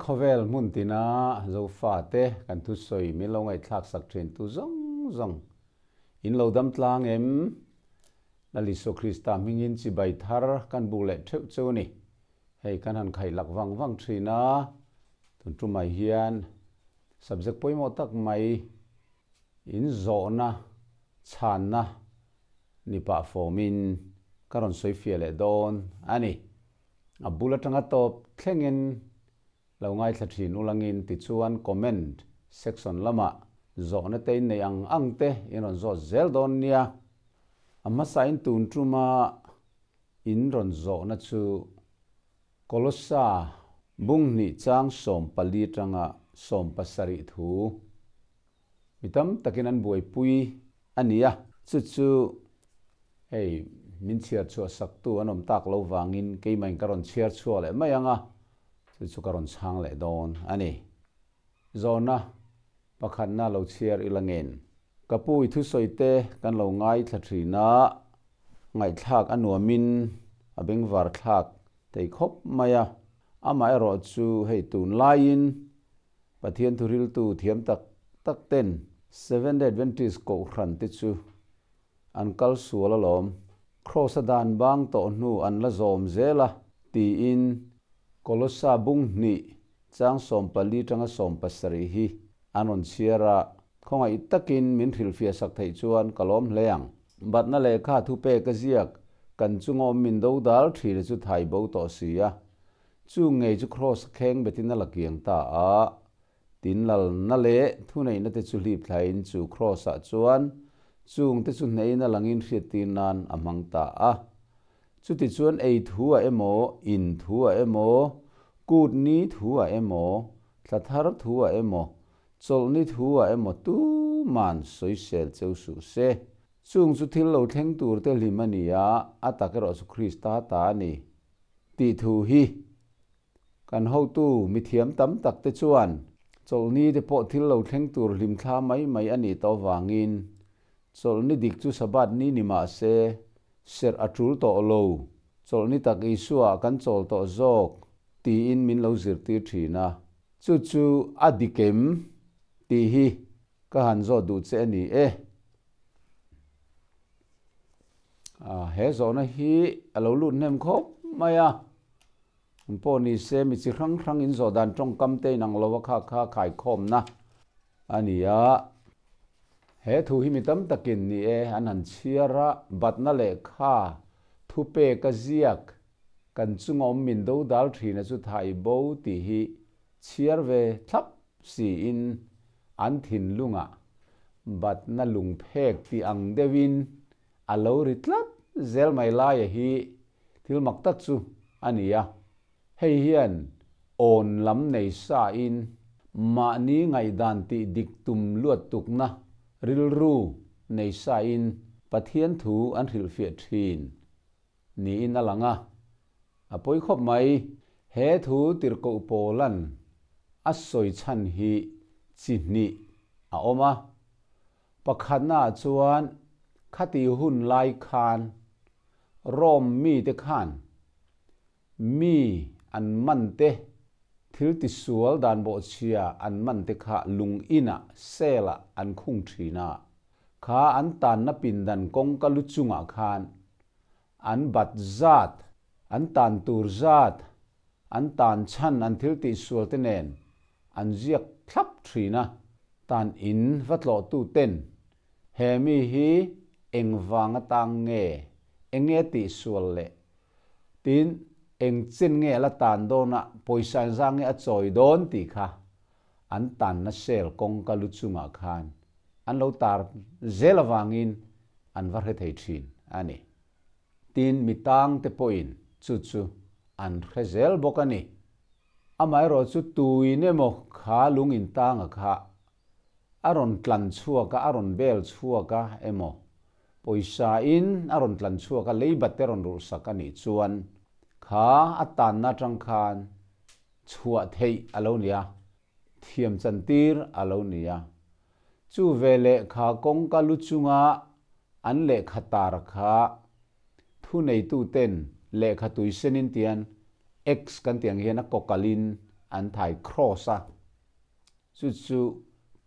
khawvel hmun tina Zofate kan thusawi min lo ngaihthlak sak thin tu zawng zawng in lo dam tlang em? Lal Isua Krista hmingin chibai thar kan bu leh theuh cheu a ni. Hei kan han khaih lak vang vang thin a, tun tumah hian subject pawimawh tak mai in zawhna chhanna ni pah fawmin ka rawn sawi fiah leh dawn a ni. A bul atanga tawp thlengin lo ngaithla thin ulangin tichuan comment section lamah zawhna te in neih ang ang te in rawn zawt zel dawn nia. A hmasain tun tuma in rawn zawhna chu Kolossa bunghnih chang 14 atanga 17 thu Mi tam takin an buaipui a ni a, chu chu hei min chhiar chhuah saktu an awm tak lo vangin keimahin ka rawn chhiar chhuak leh mai ang a, chu chu ka rawn chhang leh dawn a ni. Zawhna pakhatna lo chhiar ila ngen. Ka pu i thusawi te kan lo ngaithla thin a, ngaihthlak a nuamin a bengvar thlak thei khawp mai a, amaherawh chu hei tunlaiin Pathian thuriltu thiam tak tak ten Seventh-day Adventist kohhran te chu an kal sual alawm, Kraws a dan bang tawh hnu an la zawm zel a, tiin Kolossa bung hnih chang 14 tanga 17 hi an rawn chhiar a, khawngaih takin min hrilhfiah sak theih chuan ka lawm hle ang. Batna lehkha thupek a ziak kan chunga awm min dodal thina chu thai bo tawh si a, Chu ngei chu Kraws kheng betin a la kiang ta a, tin lalna leh thuneihna te chu hlip thlain chu Kraws-ah chuan chung te chu hnehin a langin hriattir nan a hmang ta a. Chutichuan ei thu ah emaw, in thu ah emaw, kut ni thu ah emaw, thla thar thu ah emaw, chawlhni thu ah emaw tuman sawisel cheu suh se. Chung chu thil lo thleng tur te hlim a ni a, a tak erawh chu Krista ta a ni. Tih thu hi kan hotu mithiam tam tak te chuan chawlhni te pawh thil lo thleng tur hlimthla mai mai a nih tawh avangin chawlhni dik chu Sabbath ni ni mah se serh a tul tawh lo, chawlhni tak Isua ah kan chawl tawh zawk tiin min lo zirtir thin a, chu chu a dik em tih hi ka han zawt duh che a ni e. He zawhna hi a lo lut hnem khawp mai a, an pawh ni se mi chi hrang hrang in zawh dan tawngkam te inang lo a kha kha khaikhawmna a ni a. He thu hi mi tam takin ni e an han chhiar a, batna lehkha thupek a ziak kan chunga awm min dodal thina chu thai bo tih hi chhiar ve thlap siin an thinlungah batna lungphek tih ang deuhin a lo ri tlat zel mai laia hi thil mak tak chu a ni a. Hei hian awn lam nei sain mahni ngaihdan tih dik tum luat tukna rilru nei sain Pathian thu an hrilhfiah thin niin a lang a. A pawi khawp mai. He thu tirhkoh Paula'n a sawi chhan hi chi hnih a awm a. Pakhatnaah chuan khati hun lai khan Rome mite khan mi an man te, thil tisual dan bawhchhia an man te kha lung inah, cell-ah an khung thin a. Kha an tanna pindan kawngka lu chungah khan An bat zat, an tan tur zat, an tan chhan an thil tihsual te nen an ziak thlap thin a, tan in va tlawhtu ten he mi hi eng vang atang nge, enge tihsual leh tin eng chen nge a la tan dawn a, pawisa engzah nge a chawi dawn tih kha an tanna cell kawngka lu chungah khan an lo tar zel avangin an va hre thei thin a ni. Tin, mi tangte pawhin chu chu an hre zel bawk a ni. Amaherawh chu tuin emaw kha lung intanga kha a rawn tlan chhuak a, a rawn bel chhuak a emaw, pawisa in a rawn tlan chhuak a, leibat te rawn rulhsak a nih chuan kha a tanna atang khan chhuah theih a lo ni a, thiam chantir a lo ni a. Chu veleh kha kawngka lu chunga an lehkha tar kha thuneituten lehkha tuisenin tian X kan tih ang hian a kawkalin an thai cross a, chu chu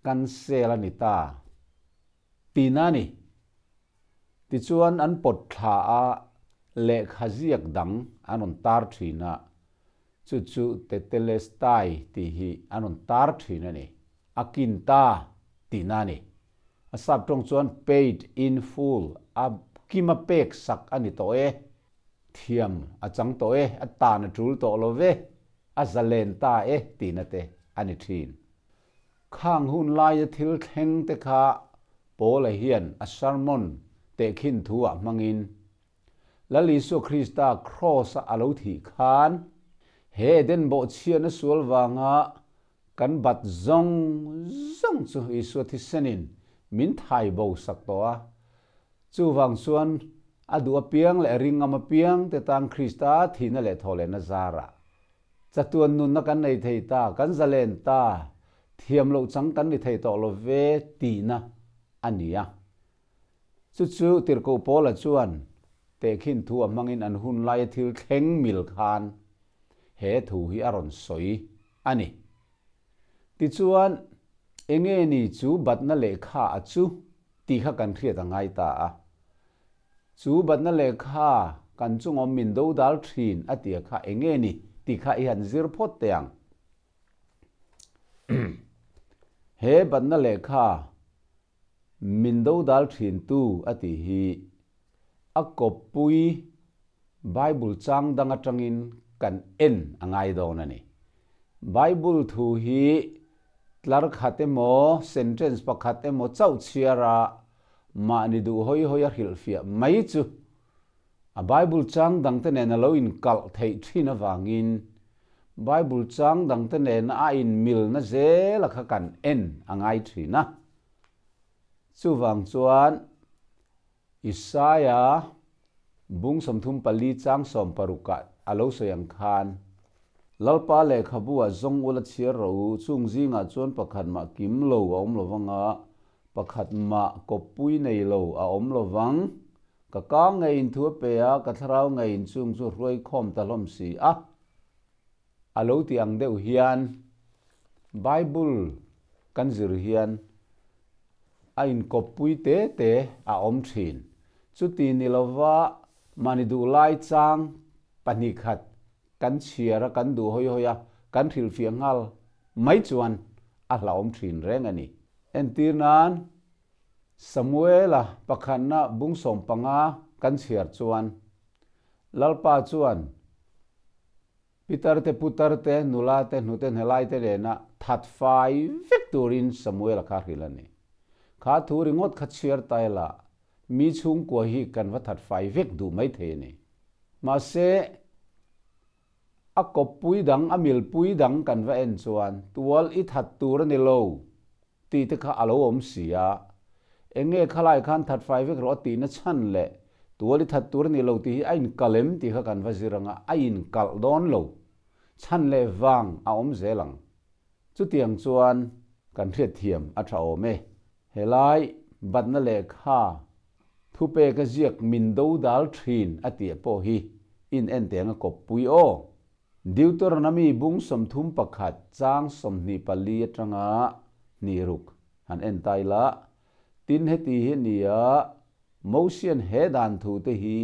cancel a ni ta tihna a ni. Tichuan an pawt thla a, lehkha ziak dang an rawn tar thin a, chu chu Tetelestai tih hi an rawn tar thin a ni. A kin ta tihna a ni. A sap tawng chuan paid in full, a kima pek sak a ni tawh e, thiam a chang tawh e, a tan a tul tawh lo ve, a zalen ta e tihna te a ni thin. Khang hun laia thil thleng te kha Paula hian a sermon tehkhin thu-ah hmangin, Lal Isua Krista Kraws-a a lo thih khan, he Eden bawhchhiatna sual vanga kan bat zawng zawng chu Isua thisenin min thai bo sak tawh a. Chuvang chuan a duh apiang leh a ringngam apiang te tan Krista thihna leh thawhlehna zarah Chatuan nunna kan nei thei ta, kan zalen ta, thiam loh chang kan ni thei tawh lo ve tihna a ni a. Chu chu Tirhkoh Paula chuan tehkhin thu a hmangin an hun laia thil thleng mil khan he thu hi a rawn sawi a ni. Tichuan, enge ni chu batna lehkha a chu tih kha kan hriat a ngai ta a. Chu batna lehkha kan chungawm min dodal thin a tia kha enge ni tih kha i han zir phawt teh ang. He batna lehkha min dodal thin tu a tih hi a kawppui Bible chang dang atangin kan en a ngai dawn a ni. Bible thu hi tlar khat emaw sentence pakhat emaw chauh chhiar a Mahni duh hawi hawi a hrilhfiah mai chu a Bible chang dangte nen a lo inkalh theih thin avangin Bible chang dangte nena a inmilna zela kha kan en a ngai thin a. Chuvang chuan Isaiah bung 34 chang 16ah a lo sawi ang khan, Lalpa lehkhabu ah zawng ula chhiar rawh u, chung zingah chuan pakhat mah kim lo a awm lovang a, Pakhat mah kawppui nei lo a awm lo vang. Ka ka ngeiin thu a pe a, ka thlarau ngeiin chung chu hruai khawm ta hlawm si a. A lo ti ang deuh hian Bible kan zir hian a inkawppui te te a awm thin. Chuti ni lova mahni duh lai chang pahnih khat kan chhiar a, kan duh hawi hawi a, kan hrilhfiah nghal mai chuan a hlauhawm thin reng a ni. Entir nan, Samuela pakhatna bung 15 kan chhiar chuan, Lalpa chuan Pitar te, putar te, nula te, hnute hnelai te nena that fai vek turin Samuela kha hrilh a ni. Kha thu ringawt kha chhiar ta ila, mi chhungkua hi kan va that fai vek duh mai thei a ni. Mahse, a kawppui dang, a milpui dang kan va en chuan tual i that tur a ni lo tih te kha a lo awm si a. Eng nge khalai khan that fai vek rawh a tihna chhan leh tual i that tur a ni lo tih hi a inkalh em tih kha kan va zir ang a, a inkalh dawn lo. Chhan leh vang a awm zel ang. Chutiang chuan kan hriatthiam a tha awm e. Helai batna lehkha thupek a ziak min dodal thin a tih pawh hi in en teng a kawppui aw. Deuteronomy bung 31 chang 24 atanga 26 han en ta ila, tin heti hi a ni a, Mosian he dan thu te hi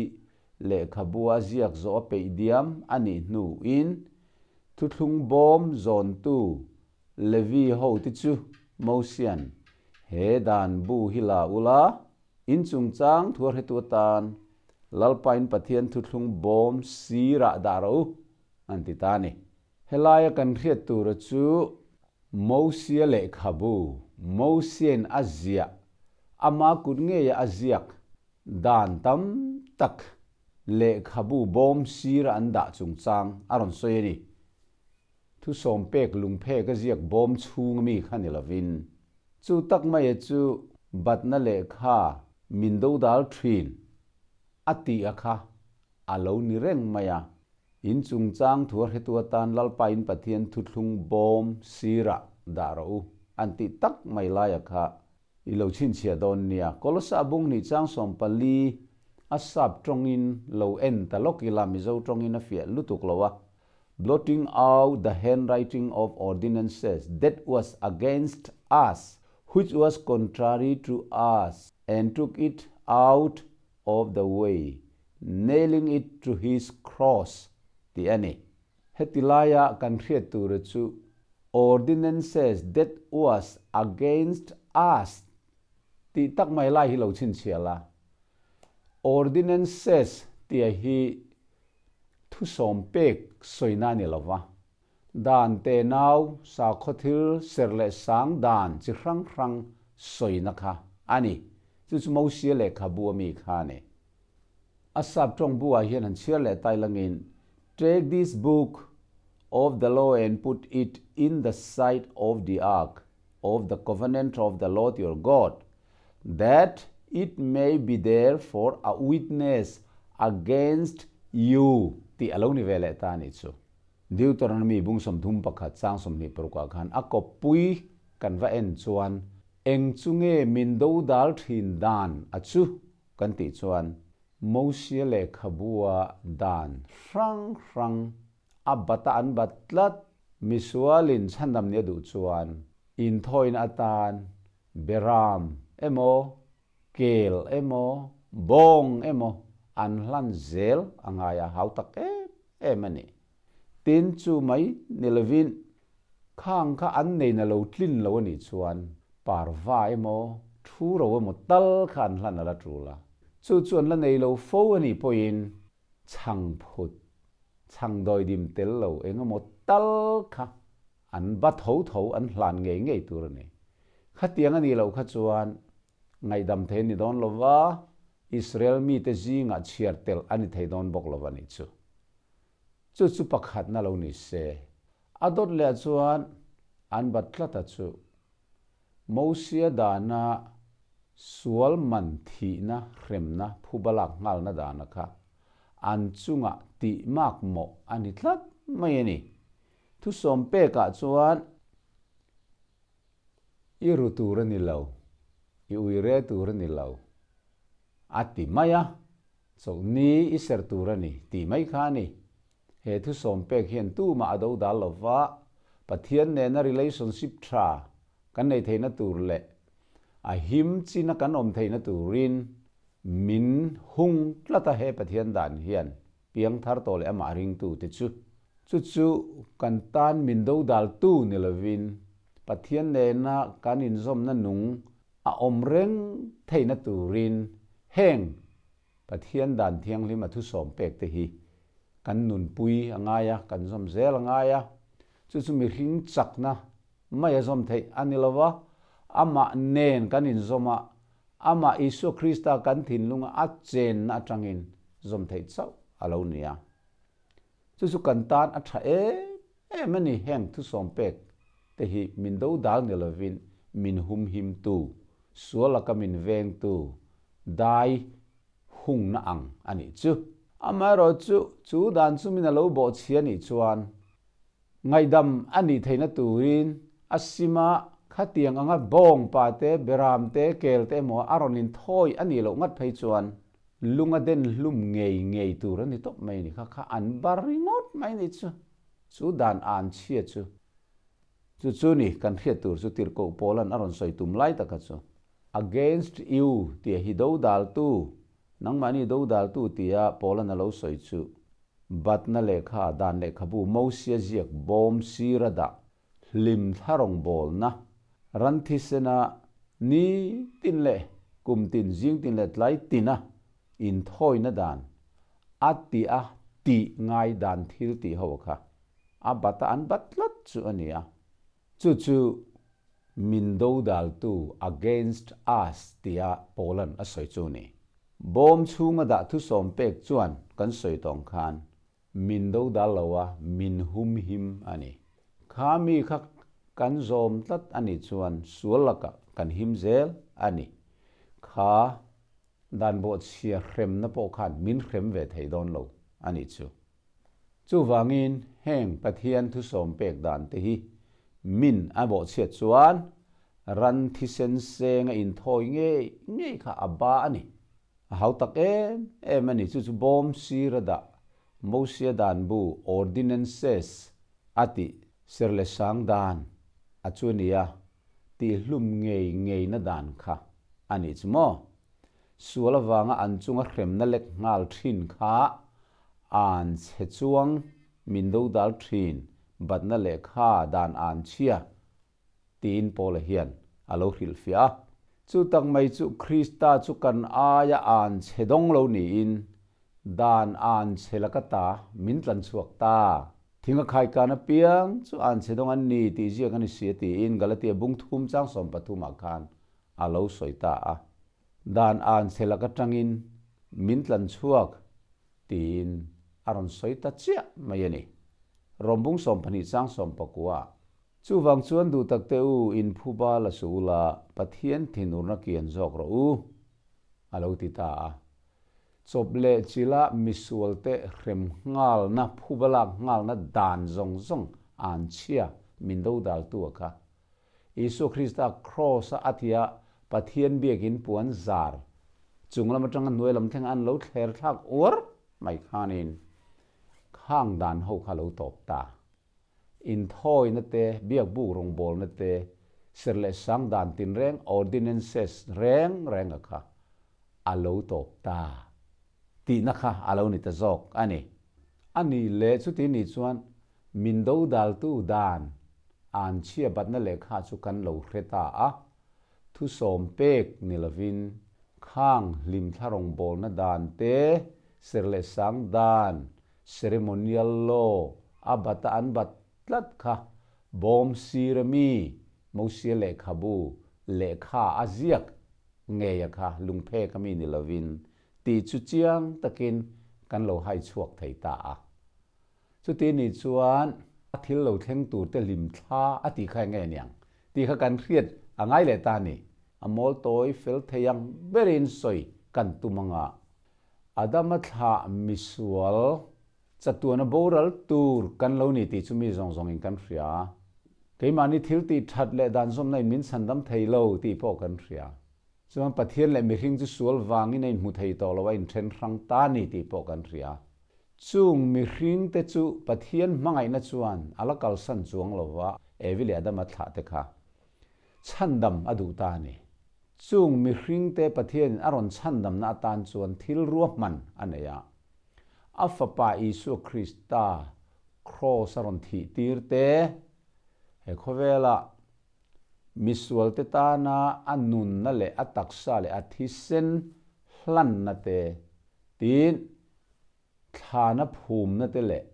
lehkhabu a ziak zawh a peih diam a nih hnuin thuthlung bawm zawntu Levi ho te chu Mosian he dan bu hi la ula, in chungchang thuahretu atan Lalpain Pathian thuthlung bawm sirah dah rawh u, an ti ta a ni. Helaia kan hriat tura chu Mosia lehkhabu, Mosiain a ziah, ama kut ngeia a ziak dan tam tak lehkhabu bawm sira an dah chungchang a rawn sawi a ni. Thusawm pek lungphek a ziak bawm chhung ami kha ni lovin, chu tak maia chu batna lehkha min dodal thin a tih a kha a lo ni reng mai a. In chungchang thu a hretu atan Lalpa in Pathian thuthlung bawm sirah dah rawh u an tih tak mai laia kha I lo chhinchhiah dawn nia. Kolosa bung hnih chang 14 a sap tawngin lo en ta lawk ila Mizo tawngin a fiah lutuk lo a. blotting out the handwriting of ordinances that was against us, which was contrary to us, and took it out of the way, nailing it to his cross, tih a ni. Heti laia kan hriat tura chu ordinances that was against us tih tak mai lai hi lo chhinchhiah la. Ordinances tia hi thusawm pek sawina a ni lo va, dan tenau sakhaw thil serh leh sang dan chi hrang hrang sawina kha a ni. Chu chu Mosia lehkhabu a mi kha a ni. A sap tawng buah hian han chhiar leh tai langin, Take this book of the law and put it in the side of the ark of the covenant of the Lord your God, that it may be there for a witness against you tih a lo ni ve leh ta a nih chu. Deuteronomy bung 31 chang 26 ah khan a kawppui kan va en chuan eng chu nge min do dal thin dan a chu kan tih chuan Mosia lehkhabua dan hrang hrang a bata an bat tlat. Misualin chhandam nih a duh chuan inthawina atan Beram emaw, kel emaw, bawng emaw an hlan zel a ngai a hau tak em em a ni. Tin, chu mai ni lovin khang kha an neina lo tlin lo a nih chuan parva emaw, thu ro emaw tal kha an hlan a la tul a. Chu chu an la nei lo fo a nih pawhin chhangphut, chhangdawidim tel lo eng emaw tal kha an ba tho tho an hlan ngei ngei tur a ni. Khatiang a nih loh kha chuan ngaihdam thei a ni dawn lo va, Israel mite zingah chhiar telh a ni thei dawn bawk lo va nih chu. Chu chu pakhatna lo ni se. A dawt leh chuan an bat tlat a chu. Mosia dana sual man thihna hremna phuba lak nghalna dana kha an chungah tih mak mawh a ni tlat mai a ni. Thusawm pekah chuan i ru tur a ni lo, i ui re tur a ni lo, a ti mai a, chawlhni i ser tur a ni tih mai kha a ni. He thusawm pek hian tumah a do dal lo va, Pathian nena relationship tha kan nei theihna tur leh a him china kan awm theihna turin min hung tlat a he Pathian dan hian piangthar tawh leh amah ringtute chu. Chu chu kan tan min dodaltu ni lovin Pathian nena kan inzawmna nung a awm reng theihna turin heng Pathian dan thianghlim a thusawm pek te hi kan nunpui a ngai a, kan zawm zel a ngai a. Chu chu mihring chakna mai a zawm theih a ni lo va, amah nen kan inzawm a, amah Isua Krista kan thinlunga a chenna atangin zawm theih chauh a lo ni a. Chu chu kan tan a tha em em a ni, heng thusawm pek te hi min do dal ni lovin min humhim tu, sual laka min veng tu, dai hungna ang a nih chu. Amaherawh chu, chu dan chu min a lo bawhchhia nih chuan ngaihdam a nih theihna turin a sima khatiang anga bawng pa te, beram te, kel te emaw a rawn inthawi a nih loh ngat phei chuan lunga den hlum ngei ngei tur a ni tawp mai a ni kha kha an bar ringawt mai a ni chu. Chu dan an chhia chu. Chu chu ni kan hriat tur chu tirhkoh Paula'n a rawn sawi tum lai taka chu. Against you tia hi dodaltu, nangmahni dodaltu tia Paula'n a lo sawi chu batna lehkha dan lehkhabu Mosia ziak bawm sira dah hlim thla rawngbawlna ran thisena ni tin leh kum tin zing tin leh tlai tina inthawina dan a ti a tih ngai dan thil tih ho kha a bata an bat tlat chu a ni a. Chu chu min dodaltu against us tia Paula'n a sawi chu a ni. Bawm chhunga dah thusawm pek chuan kan sawi tawng khan min dodal lo a, min humhim a ni. Kha mi kha kan zawm tlat a nih chuan sual lakah kan him zel a ni. Kha dan bawhchhia hremna pawh khan min hrem ve thei dawn lo a nih chu. Chuvangin heng Pathian thusawm pek dan te hi min a bawhchhiat chuan ran thisen seng a inthawi ngei ngei kha a ba a ni. A hau tak em em a ni. Chu chu bawm sir a dah. Mosia dan bu ordinances a tih ser leh sang dan a chu a nia tih hlum ngei ngeina dan kha a nih chu maw? Sual avanga an chunga hremna lek nghal thin kha an chhe chuang min dodal thin batna lehkha dan an chhia tiin Paula hian a lo hrilhfiah a. Chu tak mai chu Krista chu kan aia an chhe dawng lo niin dan an chhe laka ta min tlan chhuak ta. Thinga khaikan apiang chu an chhe dawng an ni tih ziak a ni si a tiin Galatia bung thum chang 13 ah khan a lo sawi ta a. Dan an chhe laka tangin min tlan chhuak tiin a rawn sawi ta chiah mai a ni. Rom bung 12 chang 19. Chuvang chuan duh tak teh u, in phuba la suh ula, Pathian thinurna kian zawk rawh u, a lo ti ta a. Chawp leh chila misualte hrem nghalna, phuba lak nghalna dan zawng zawng an chhia min dodaltu a kha. Isua Krista Kraws-a a tia Pathian biakin puan zar chung lam atanga hnuai lam thleng an lo thler thlak uar mai khanin khang dan ho kha lo tawp ta. Inthawina te, biakbuk rawngbawlna te, serh leh sang dan tinreng, ordinances, reng renga kha a lo tawp ta tihna kha a lo ni ta zawk a ni. A nih leh chuti nih chuan min dodaltu dan an chhia batna lehkha chu kan lo hre ta a, thusawm pek ni lovin khang hlimthla rawngbawlna dan te, serh leh sang dan, Ceremonial law a bata an bat tlat kha bawm sir a mi Mosia lehkhabu lehkha a ziak ngei a kha lungphek a mi ni lovin tih chu chiang takin kan lo hai chhuak thei ta a. Chuti nih chuan a thil lo thleng tur te hlim thla a tih kha enge aniang tih kha kan hriat a ngai leh ta a ni. A mawl tawi fel thei ang berin sawi kan tum anga Adama thlah misual chatuana boral tur kan lo ni tih chu mi zawng zawngin kan hria. Keimahni thil tih that leh dan zawmna in min chhandam thei lo tih pawh kan hria. Chuan Pathian leh mihring chu sual vangin a inhmu thei tawh lo a inthen hrang ta ni tih pawh kan hria. Chung mihring te chu Pathian hmangaihna chuan a la kalsan chuang lo va, Evi leh Adama thlah te kha Chhandam a duh ta a ni. Chung mihringte Pathianin a rawn chhandamna atan chuan thil ruahman a nei a. A Fapa Isua Krista kraws a rawn thih tir te, he khawvela misualte tana a nunna leh a taksa leh a thisen hlanna te, tiin Thlana phumna te leh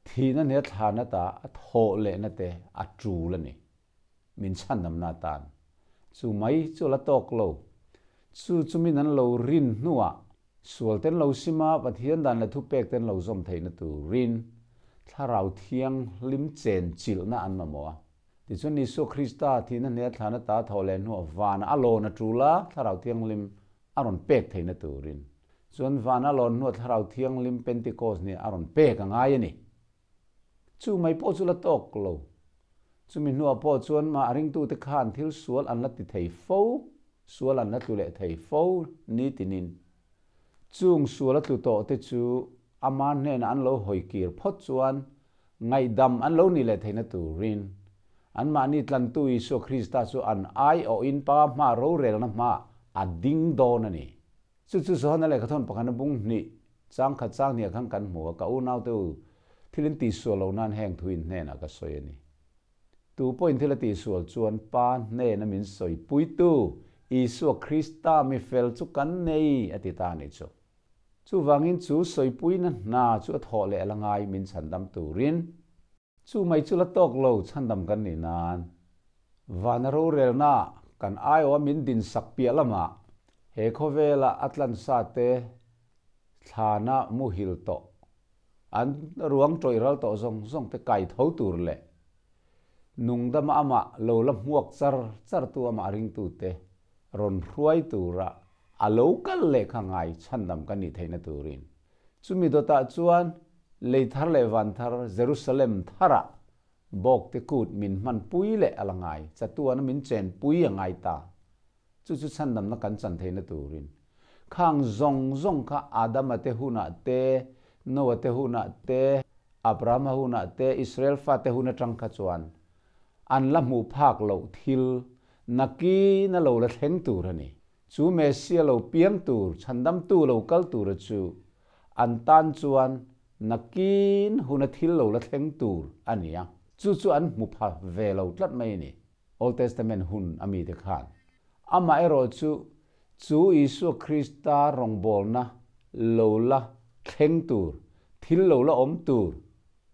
thihna nia thlana ta a thawh lehna te a tul a ni. Min chhandamna atan. Chu mai chu a la tawk lo. Chu chu min an lo rin hnuah sual ten lo sim a, Pathian dan leh thupek ten lo zawm theihna turin Thlarau Thianghlim chen chilhna an mamawh a. Tichuan Isua Krista thihna nia thlana ta a thawh leh hnuah vana a lawn a tul a, Thlarau Thianghlim a rawn pek theihna turin. Chuan van a lawn hnuah Thlarau Thianghlim Pentecost nih a rawn pek a ngai a ni. Chu mai pawh chu la tawk lo. Chumi hnuah pawh chuan mah ringtute khan thil sual an la ti thei fo, sual an la tlu leh thei fo nitinin. Chung sual a tlu tawh te chu ama hnenah an lo hawi kir phawt chuan ngaihdam an lo nih leh theihna turin anmahni tlantu Isua Krista chu an aiawhin Pa hma rorelna hmaah a ding dawn a ni. Chu chu Johana lehkhathawn pakhana bung hnih chang khat chang hniah khan kan hmu a, ka unaute u, thil in tihsual lo nan heng thu in hnenah ka sawi a ni. Tu pawhin thil a tihsual chuan Pa hnena min sawipuitu Isua Krista mi fel chu kan nei a ti ta a nih chu. Chuvangin chu sawipuina hna chu a thawh leh a la ngai min chhandam turin. Chu mai chu la tawk lo chhandam kan nih nan vana rorelna kan aiawha min din sak piah lamah he khawvela a tlansa te thlana muhil tawh an ruang tawih ral tawh zawng zawng te kai tho tur leh nungdama amah lo la hmuak char char tu amah ringtu te rawn hruai tura a lo kal leh kha ngai chhandam kan nih theihna turin Chumi dawtah chuan lei thar leh van thar Jerusalem tharah bawkte kut min hmanpui leh a la ngai, chatuana min chenpui a ngai ta. Chu chu chhandamna kan chan theihna turin. Khang zawng zawng kha Adama te hunah te, Noa te hunah te, Abrahama hunah te, Israel fate hun atang kha chuan an la hmuh phak loh thil nakin a lo la thleng tur a ni. Chu Messia lo piang tur, chhandamtu lo kal tura chu an tan chuan nakin huna thil lo la thleng tur a ni a, chu chu an hmu pha ve lo tlat mai a ni, Old Testament hun a mite khan. Amaherawhchu, chu Isua Krista rawngbawlna lo la thleng tur, thil lo la awm tur,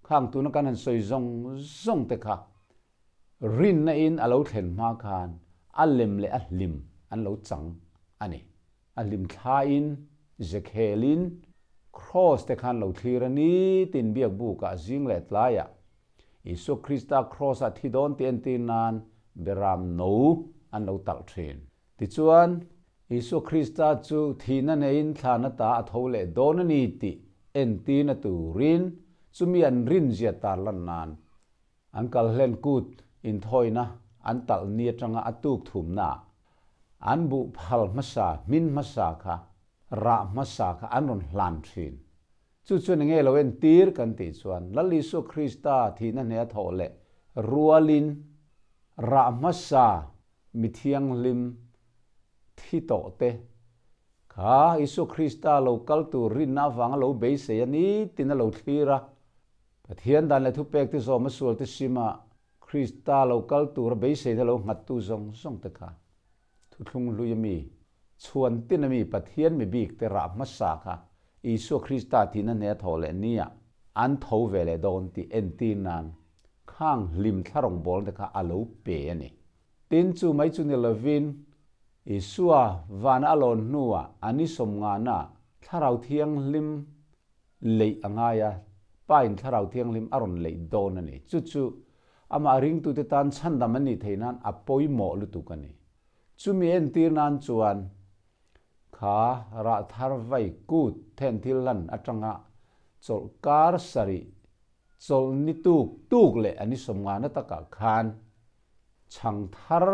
khang tuna kan han sawi zawng zawng te kha rinna in a lo thlen hma khan a lem leh a hlim an lo chang a ni. A hlim thlain, zekhelin, Kraws te khan lo thlir a ni tin biak bukah zing leh tlaiah Isua Krista Kraws-ah thi dawn tih entir nan Beram no an lo talh thin. Tichuan, Isua Krista chu thihna neiin thlana ta a tho leh dawn a ni tih entirna turin chumi an rinzia tarlan nan an kal hlen kut inthawina an talh ni atanga a tuk thumnaah an buh phal hmasa, hmin hmasa kha, rah hmasa kha an rawn hlan thin. Chu chuan enge lo entir kan tih chuan Lal Isua Krista thihna hne a thawh leh rualin rah hmasa mi thianghlim thi tawh te kha Isua Krista lo kal tur rinna avanga lo beisei a ni tin a lo thlir a. Pathian dan leh thupek te zawm a sual te sima Krista lo kal tura beiseina lo nghattu zawng zawng te kha Thuthlung hlui a mi, chhuan tin a mi Pathian mi bik te rah hmasa kha Isua Krista thihna hne a thawh leh nia an tho ve leh dawn tih entir nan khang hlim thla rawngbawlna te kha a lo pe a ni. Tin, chu mai chu ni lovin Isua vana a lawn hnuah a ni sawmngana Thlarau Thianghlim leih a ngai a, Pa in Thlarau Thianghlim a rawn leih dawn a ni. Chu chu amah ringtute tan chhandam an nih theih nan a pawimawh lutuk a ni. Chumi entir nan chuan kha rah thar vai kut then thil hlan atanga chawlh kar sarih chawlh ni tuk tuk leh a ni sawmngana takah khan chhang thar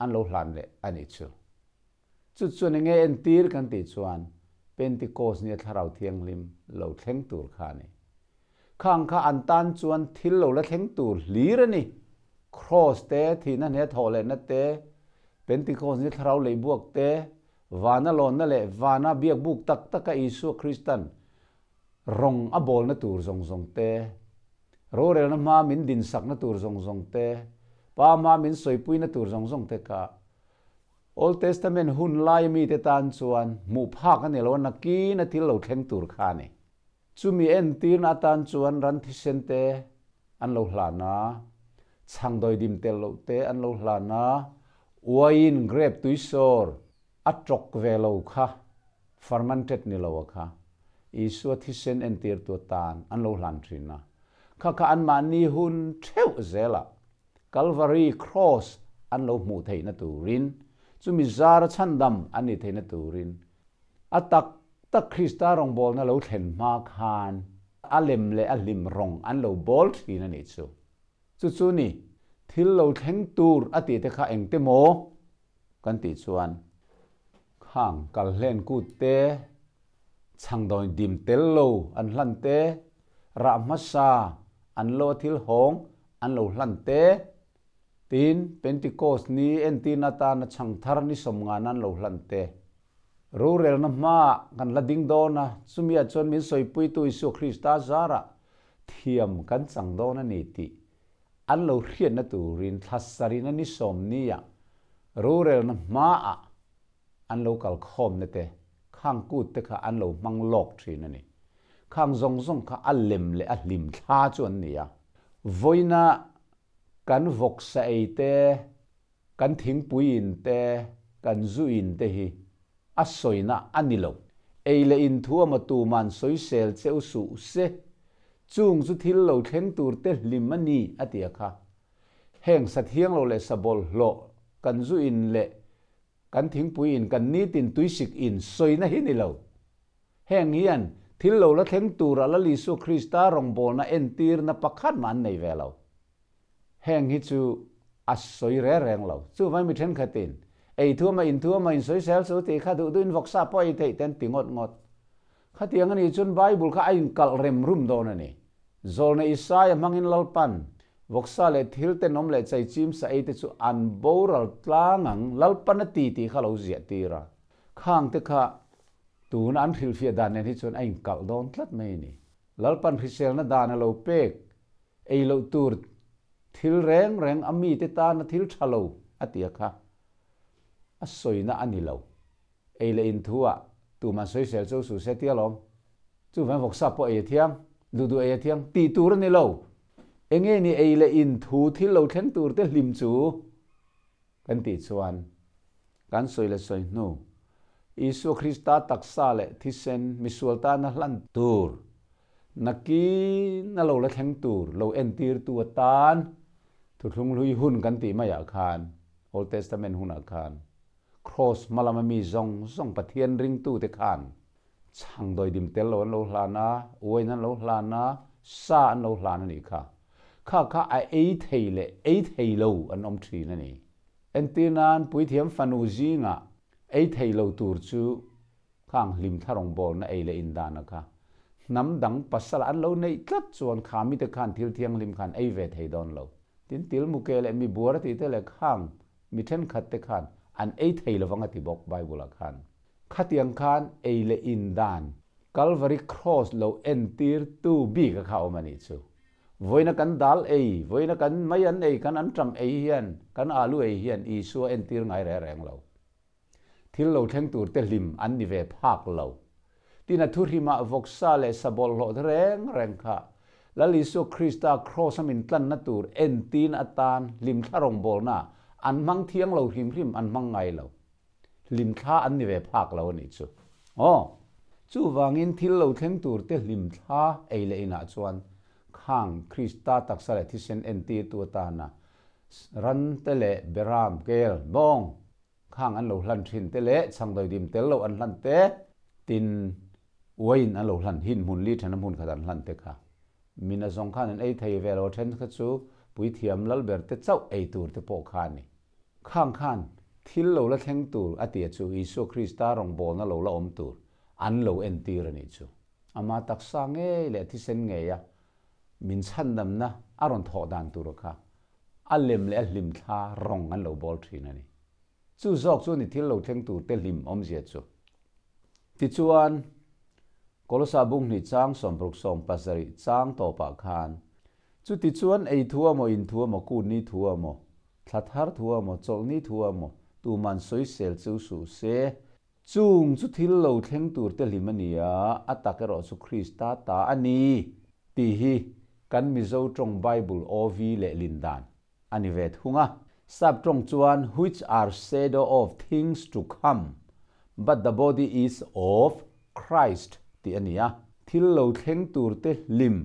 an lo hlan leh a nih chu. Chu chuan enge entir kan tih chuan Pentecost nia Thlarau Thianghlim lo thleng tur kha a ni. Khang kha an tan chuan thil lo la thleng tur hlir a ni. Kraws te, thihna hne thawh lehna te, Pentecost nia Thlarau leihbuak te, vana lawnna leh vana biakbuk tak taka Isua Kristan rawng a bawlna tur zawng zawng te, rorelna hma min dinsakna tur zawng zawng te, Pa hma min sawipuina tur zawng zawng te kha Old Testament hun lai mite tan chuan hmuh phak a ni lo a, nakin a thil lo thleng tur kha a ni. Chumi entirna atan chuan ran thisen te an lo hlan a, chhangdawi dim tel loh te an lo hlan a, uaiin grape tuisawr a tawk ve lo kha, fermented ni lo a kha, Isua thisen entirtu atan an lo hlan thin a. Kha kha anmahni hun theuh zelah Kalvari Cross an lo hmuh theihna turin, chumi zara chhandam an nih theihna turin, a tak tak Krista rawngbawlna lo thlen hma khan a lem leh a hlim rawng an lo bawl thin a nih chu. Chu chu ni, thil lo thleng tur a tih te kha engte maw kan tih chuan khang kalhlen kut te, chhangdawi dim tel lo an hlan te, rah hmasa an lo a thil hawng an lo hlan te, tin Pentecost ni entirna atana chhang thar ni sawmngan an lo hlan te. Rorelna hmaah kan la ding dawn a, chumiah chuan min sawipuitu Isua Krista zarah thiam kan chang dawn a ni tih an lo hriatna turin thla sarihna ni sawmniah rorelna hmaah an lo kal khawmna te, khang kut te kha an lo hmang lawk thin a ni. Khang zawng zawng kha a lem leh a hlim thla chu an ni a. Vawiina kan vawksa ei te, kan thingpui in te, kan zu in te hi a sawina a ni lo. Ei leh in thu amaw tuman sawisel che u suh se, chung chu thil lo thleng tur te hlim a ni a ti a kha. Heng sa thiang lo leh sa bawlhhlawh kan zu in leh Kan thingpui in kan nitin tuisik in sawina hi ni lo. Heng hian thil lo la thleng tura Lal Isua Krista rawngbawlna entirna pakhat mah an nei ve lo. Heng hi chu a sawi reng reng lo. Chuvang mi thenkhatin ei thuama in thuama in sawisel chu tih kha duh duhin vawksa pawh ei theih te an ti ngawt ngawt. Khatiang a nih chuan Bible kha a inkalh rem rum dawn a ni. Zawlna Isaia hmangin Lalpan, Vawksa leh thil tenawm leh chaichim sa ei te chu an boral tlang ang, Lalpan a ti tih kha lo ziah tir a. Khang te kha tuna an hrilhfiah dan nen hi chuan a inkalh dawn tlat mai a ni. Lalpan hriselna dan a lo pek ei loh tur thil reng reng a mite tana thil tha lo a ti a kha a sawina a ni lo. Ei leh in thu ah tuman sawisel chu su se tia lawm. Chuvang vawksa pawh ei a thiang, duh duh ei a thiang tih tur a ni lo. Enge ni ei leh in thu thil lo thleng tur te hlim chu kan tih chuan kan sawi leh sawi hnu Isua Krista taksa leh thisen misual tana hlan tur nakin a lo la thleng tur lo entirtu atan thuthlung hlui hun kan tih maiah khan Old Testament hunah khan Kraws hma lama mi zawng zawng Pathian ringtute khan chhang dawidim tel lo an lo hlan a, uain an lo hlan a, sa an lo hlan a nih kha. Kha kha a ei thei leh ei thei lo an awm thin a ni. Entir nan Puithiam fanu zingah ei thei lo tur chu khang hlim thla rawngbawlna ei leh indana kha hnam dang pasal an lo neih tlat chuan kha mite khan thil thianghlim khan ei ve thei dawn lo. Tin, tilmuke leh mibuar a tihte leh khang Mi thenkhat te khan an ei thei lovang a ti bawk Bible ah khan. Khatiang khan ei leh in dan Calvary Cross lo entir tu bik a kha awm a nih chu. Vawiina kan dal ei, vawiina kan mai an ei, kan anṭam ei hian, kan alu ei hian Isua entir ngai reng reng lo. Thil lo thleng tur te hlim an ni ve phak lo. Tin a thuhrimah vawksa leh sa bawlhhlawh te reng reng kha Lal Isua Krista Kraws a min tlanna tur entin atan hlimthla rawngbawlna an hmang thiang lo hrim hrim an hmang ngai lo. Hlimthla an ni ve phak lo a nih chu. Aw. Chuvangin thil lo thleng tur te hlimthla ei leh inah chuan khang Krista taksa leh thisen entirtu atana ran te leh beram, kel, bawng, Khang an lo hlan thin te leh chhangdawidim tel lo an hlan te, tin uaiin an lo hlan hin hmun li then a hmun khat an hlan te kha. Min a zawng khan an ei thei ve lo a then kha chu puithiam lal ber te chauh ei tur te pawh kha a ni. Khang khan thil lo la thleng tur a tia chu Isua Krista rawngbawlna lo la awm tur an lo entir a nih chu. Ama taksa ngei leh thisen ngei a min chhandamna a rawn thawh dan tur kha a lem leh a hlimthla rawng an lo bawl thin a ni. Chu zawk chu ni thil lo thleng tur te hlim awmzia chu. Tichuan, Kolosa bunghnih chang 60 70 chang tawpah khan, Chutichuan ei thu a maw, in thu a maw, kut ni thu a maw, thla thar thu a maw, chawlh ni thu a maw, tuman sawisel chu suh se, Chung chu thil lo thleng tur te hlim a ni a, a tak erawh chu Krista ta a ni tih hi kan Mizo tawng Bible OV leh lin dan a ni ve thung a. Sap tawng chuan which are shadow of things to come, but the body is of Christ tih a ni a. Thil lo thleng tur te hlim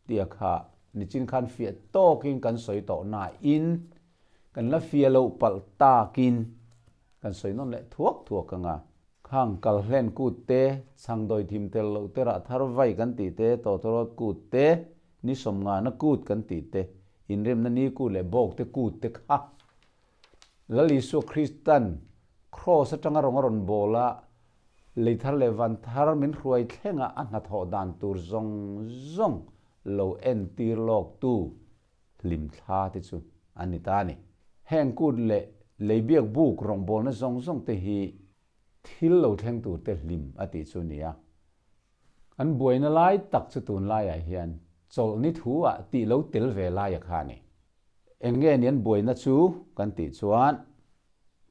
tih a kha nichin khan fiah tawkin kan sawi tawh nain kan la fiah loh palh takin Kan sawi nawn leh thuak thuak ang a, khang kal hlen kut te, chhangdawi thim tel loh te rah thar vai kan tih te, tawtawrawt kut te, ni sawmngana kut kan tih te, inremna ni kut leh bawk te kut te kha Lal Isua Kristan Kraws atanga rawng a rawn bawl a, lei thar leh van thar min hruai thlenga a hnathawh dan tur zawng zawng lo entir lawk tu hlimthla te chu an ni ta a ni. Heng kut leh lei biak buk rawngbawlna zawng zawng te hi thil lo thleng tur te hlim a tih chu a ni a. An buaina lai tak chu tunlaiah hian chawlhni thu ah tih lo tel ve lai a kha a ni. Eng nge ni an buaina chu kan tih chuan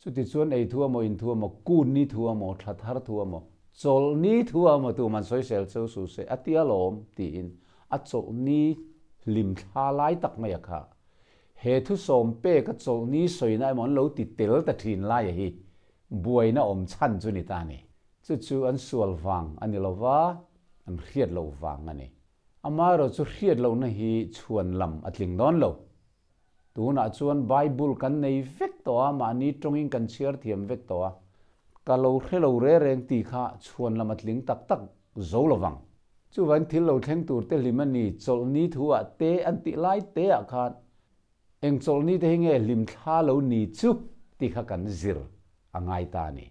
chuti chuan ei thu amaw in thu amaw kun ni thu amaw thla thar thu amaw chawlhni thu amaw tuman sawisel cheu su se a tia lawm tiin a chawlhni hlim thla lai tak mai a kha. He thusawm pek a chawlhni sawina emaw an lo ti tel ta thin laia hi buaina awm chhan chu ni ta a ni. Chu chu an sual vang a ni lova, an hriat loh vang a ni. Amaherawh chu hriat lohna hi chhuan lam a tling dawn lo. Tunah chuan Bible kan nei vek tawh a, mahni tawngin kan chhiar thiam vek tawh a, ka lo hre lo re reng tih kha chhuan lam a tling tak tak zo lovang. Chuvangin thil lo thleng tur te hlim a ni, chawlhni thu ah te an tih lai te ah khan eng chawlhni te hi nge hlim thla lo ni chu tih kha kan zir a ngai ta a ni.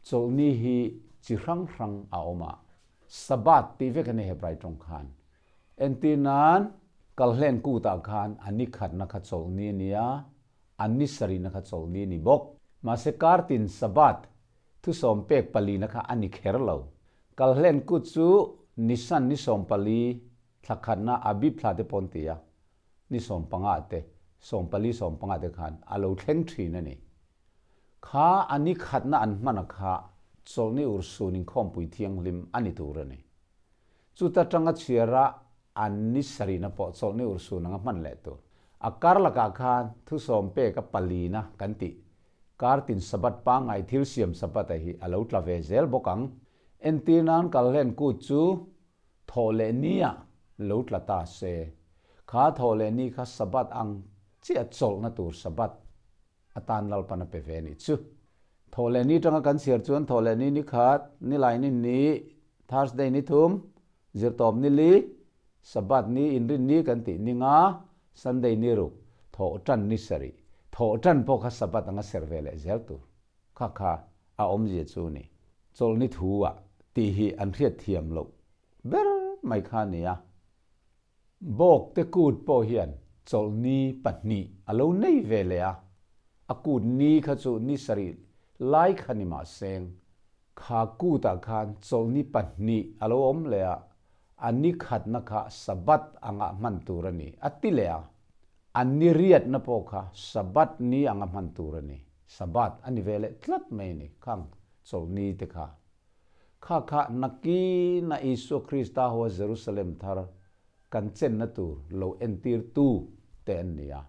Chawlhni hi chi hrang hrang a awm a. Sabbath tih vek a ni Hebrai tawng khan. Entir nan, Kalhlen kutah khan a ni khatna kha chawlhni a ni a, a ni sarihna kha chawlhni a ni bawk. Mahse kartin Sabbath thusawm pek palina kha a ni kher lo. Kalhlen kut chu Nisan ni 14 thla khatna Abib thla te pawh an ti a, ni 15 te, 14 15 te khan a lo thleng thin a ni. Kha a ni khatna an hman a kha chawlhni urhsun inkhawmpui thianghlim a ni tur a ni. Chuta tanga chhiara an ni sarihna pawh chawlhni urhsun anga hman leh tur. A kar lakah khan thusawm peka palina kan tih kartin Sabbath pangngai thil siam Sabbath-a hi a lo tla ve zel bawk ang. Entir nan kalhlen kut chu thawh leh nia lo tla ta se. Kha thawh leh ni kha Sabbath ang chiah chawlhna tur Sabbath atan Lalpan a pe ve a nih chu. Thawh leh ni tanga kan chhiar chuan thawh leh ni ni khat, nilai ni ni, Thursday ni thum, zirtawp ni li, Sabbath ni inrin ni kan tih ni nga, Sunday ni ruk, thawh tan ni sarih. Thawh tan pawh kha Sabbath anga ser ve leh zel tur. Kha kha a awmzia chu a ni. Chawlhni thu ah tih hi an hriat thiam loh ber mai kha a ni a. Bawk te kut pawh hian chawlhni pahnih a lo nei ve leh a, a kut ni kha chu ni sarih lai kha ni mah seng, kha kutah khan chawlhni pahnih a lo awm leh a, a ni khatna kha Sabbath anga hman tur a ni a ti leh a, a ni riatna pawh kha Sabbath ni anga hman tur a ni, Sabbath a ni ve leh tlat mai a ni khang chawlhni te kha. Kha kha nakin a Isua Krista hoa Jerusalem thar kan chenna tur lo entirtu te an ni a.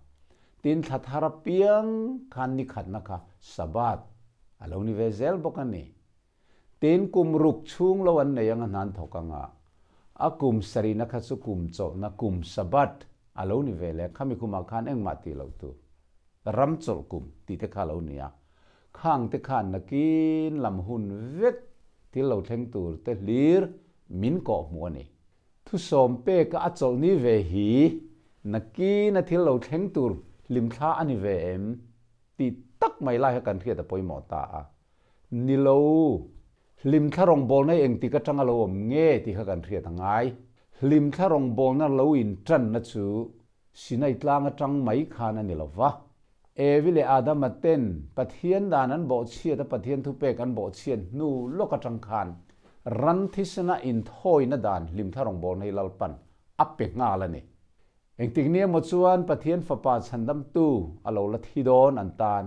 Tin, thla thar apiang khan ni khatna kha Sabbath a lo ni ve zel bawk a ni. Tin, kum ruk chhung lo an nei anga hnan thawk anga a kum sarihna kha chu kum chawlhna kum Sabbath a lo ni ve leh khami kumah khan engmah tih loh tur ram chawlh kum tih te kha a lo ni a. Khang te khan nakin lam hun vek thil lo thleng tur te hlir min kawh hmuh a ni. Thusawm peka a chawlhni ve hi nakin a thil lo thleng tur hlimthla a ni ve em tih tak mai lai kha kan hriat a pawimawh ta a. Ni lo, hlimthla rawngbawlna hi engtik atanga lo awm nge tih kha kan hriat a ngai. Hlimthla rawngbawlna lo intanna chu Sinai tlang atang mai khan a ni lo va. Evi leh Adama ten Pathian dan an bawhchhiat a Pathian thupek an bawhchhiat hnu lawk atang khan ran thisena inthawina dan hlimthla rawngbawlna hi Lalpan a pe nghal a ni. Engtik ni emaw chuan Pathian fapa chhandamtu a lo la thi dawn an tan.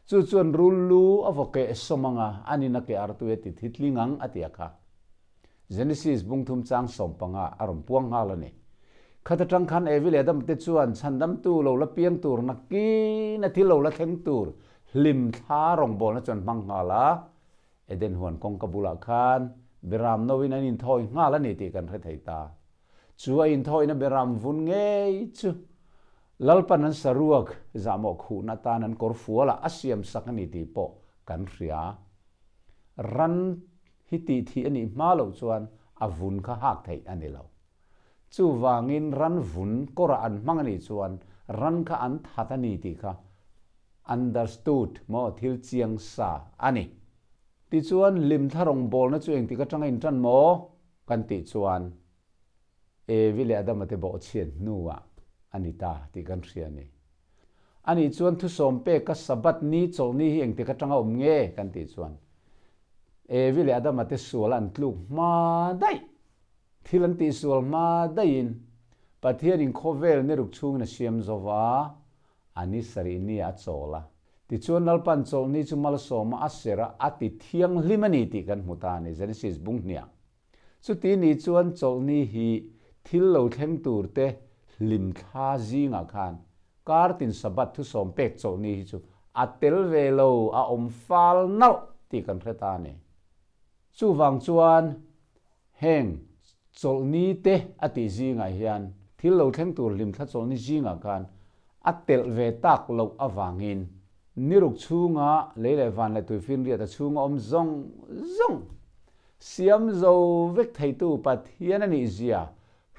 Chu chuan rul lu a vaw keh sawm anga an in a keh artui a ti thi tling ang a ti a kha. Genesis bungthum chang 15 a rawn puang nghal a ni. Khat atang khan Evi leh Adam te chuan chhandamtu lo la piang tur nakin a thil lo la thleng tur hlim thla rawngbawlna chuan hmang nghal a, Eden huan kawngka bulah khan Beram noin an inthawi nghal a ni tih kan hre thei ta. Chu a inthawina Beram vun ngei chu Lalpan an saruak zahmawh khuhna atan an kawr fualah a siam sak a ni tih pawh kan hria. Ran hi tih thih a nih hma loh chuan a vun kha hak theih a ni lo. Chuvangin ran vun kawrah an hmang a nih chuan ran kha an that a ni tih kha understood maw thil chiang sa a ni. Tichuan hlimthla rawngbawlna chu engtik atanga intan maw kan tih chuan Evi leh Adama te bawhchhiat hnuah a ni ta tih kan hria a ni. Anih chuan thusawm pek ka Sabbath ni chawlhni hi engtik atanga awm nge kan tih chuan Evi leh Adama te sual an tluk hma daih, thil an tihsual hma daihin Pathianin khawvel ni ruk chhungin a siam zo va, a ni sarih ni ah a chawl a. Tichuan Lalpan chawlhni chu malsawma a ser a, a ti thianghlim a ni tih kan hmu ta a ni, Genesis bung hniah. Chuti ni chuan chawlhni hi thil lo thleng tur te hlim thla zingah khan kartin Sabbath thusawm pek chawlhni hi chu a tel ve lo, a awm fal nalh tih kan hre ta a ni. Chuvang chuan heng chawlhni te a tih zingah hian thil lo thleng tur hlim thla chawlhni zingah khan a telh ve tak loh avangin ni ruk chhunga lei leh van leh tuifinriat a chhunga awm zawng zawng Siam zo vek theitu Pathian a nih zia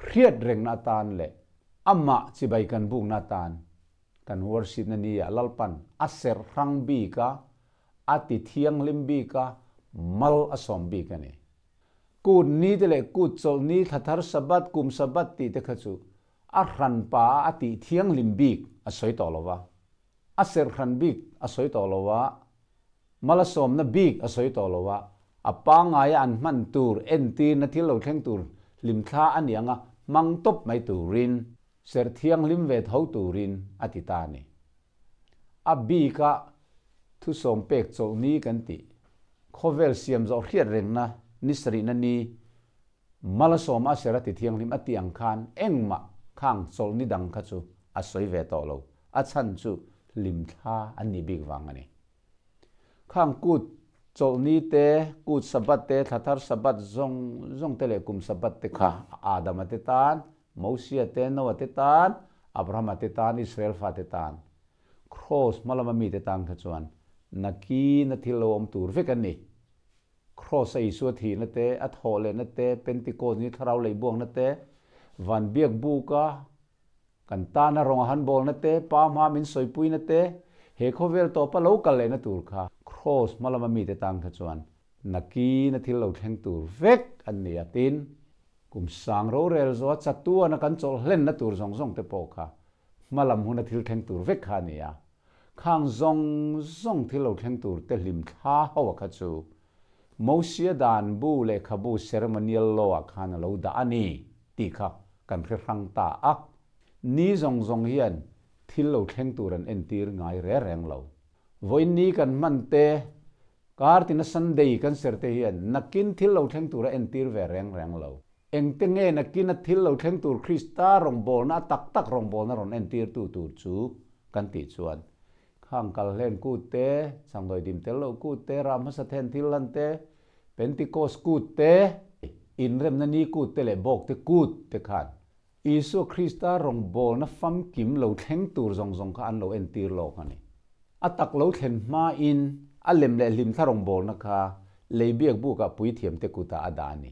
hriat rengna atan leh amah chibai kan bukna atan kan worship-na ni ah Lalpan a serh hrang bik a, a ti thianghlim bik a, mal a sawm bik a ni. Kut ni te leh kut chawlh ni, thla thar Sabbath, kum Sabbath tih te kha chu a hran pa a a tih thianghlim bik a sawi tawh lo va, a serh hran bik a sawi tawh lo va, malasawmna bik a sawi tawh lo va, a pangngaia an hman tur entirna thil lo thleng tur hlimthla a ni anga hmang tawp mai turin, serh thianghlim ve tho turin a ti ta a ni. A bika thusawm pek chawlh ni kan tih, khawvel siam zawh hriat rengna ni sarihna ni Malasawm a ser a ti thianghlim a tih ang khan engmah khang chawlh ni dang kha chu a sawi ve tawh lo, a chhan chu hlimthla an nih bik vang a ni. Khang kut chawlh ni te, kut Sabbath te, thla thar Sabbath zawng zawng te leh kum Sabbath te kha Adama te tan, Mosia te, Noah te tan, Abrahama te tan, Israel fate tan, Kraws hma lama mite tan kha chuan nakin a thil lo awm tur vek an ni. Kraws a Isua thihna te, a thawh lehna te, Pentecost ni thlarau leihbuakna te, van biak buka kan tana rawng a han bawlna te, Pa hma min sawipuina te, he khawvel tawpa lo kal lehna tur kha Kraws hma lama mite tan kha chuan nakin a thil lo thleng tur vek an ni a. Tin, kum sang rorel zawha chatuana kan chawlh hlenna tur zawng zawng te pawh kha hma lam huna thil thleng tur vek kha a ni a. Khang zawng zawng thil lo thleng tur te hlim thla ho a kha chu Mosia dan bu lehkhabu ceremonial law ah khan a lo dah a ni tih kha kan hre hrang ta a. Ni zawng zawng hian thil lo thleng tur an entir ngai re reng lo. Vawiin ni kan hman te, kar tina Sunday kan ser te hian nakin thil lo thleng tur a entir ve reng reng lo. Engte nge nakina thil lo thleng tur Krista rawngbawlna a tak tak rawngbawlna rawn entirtu tur chu kan tih chuan khang kal hlen kut te, changdawi dim tel loh kut te, ram hmasa then thil lan te, Pentecost kut te, inremna ni kut te leh bawkte kut te khan Isua Krista rawngbawlna famkim lo thleng tur zawng zawng kha an lo entir lawk a ni. A tak lo thlen hmain a lem leh hlimthla rawngbawlna kha lei biak bukah puithiamte kutah a dah a ni.